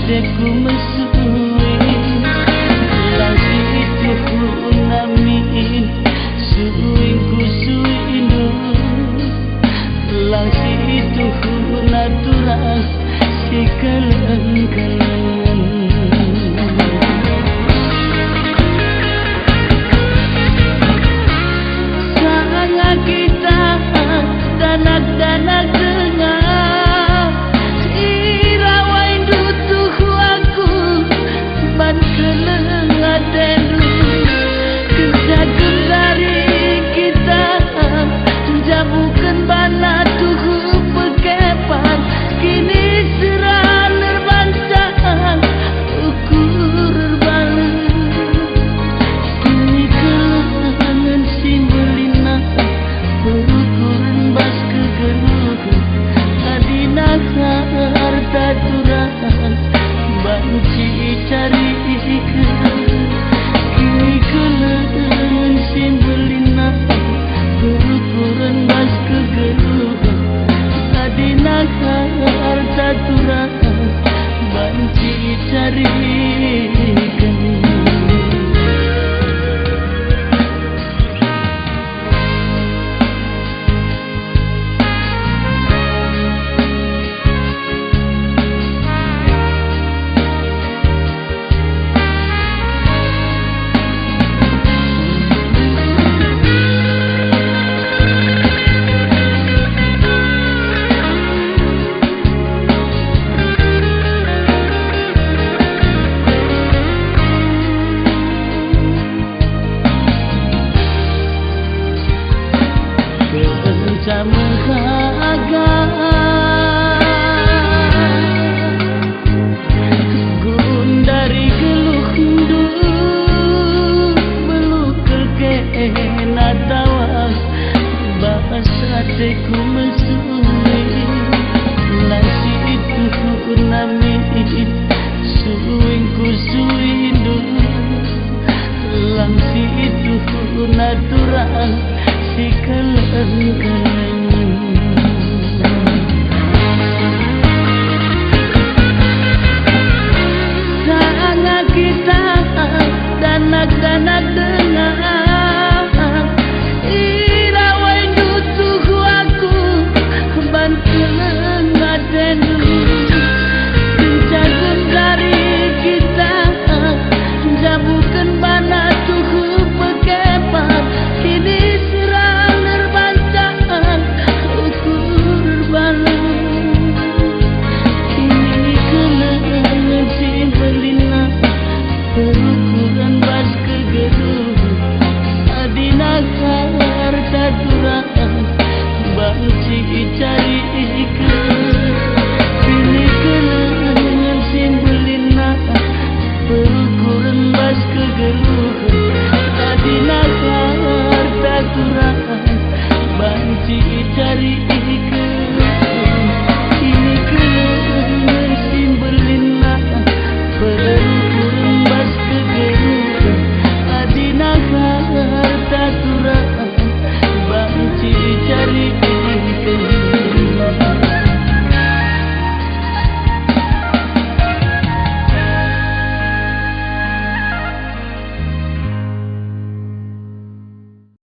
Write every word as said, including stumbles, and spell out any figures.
Aku mesue, lang si tuhu namin, suingku suindu, lang si tuhu naturas si keleng-kelengen. Sanga kita danak-danak denga, irawaindu tuhu aku ban keleng atendu. Kenca genduari kita njabuken bana tuhu pekepan, kiniseran erbahan ukur erbalu. Kinikelengen si mbelin aku, perukuren bas kegeluhen, adi nahar taturas banci icariken. Kinikelengen si mbelin aku, perukuren bas kegeluhen, adi nahar taturas banci icariken.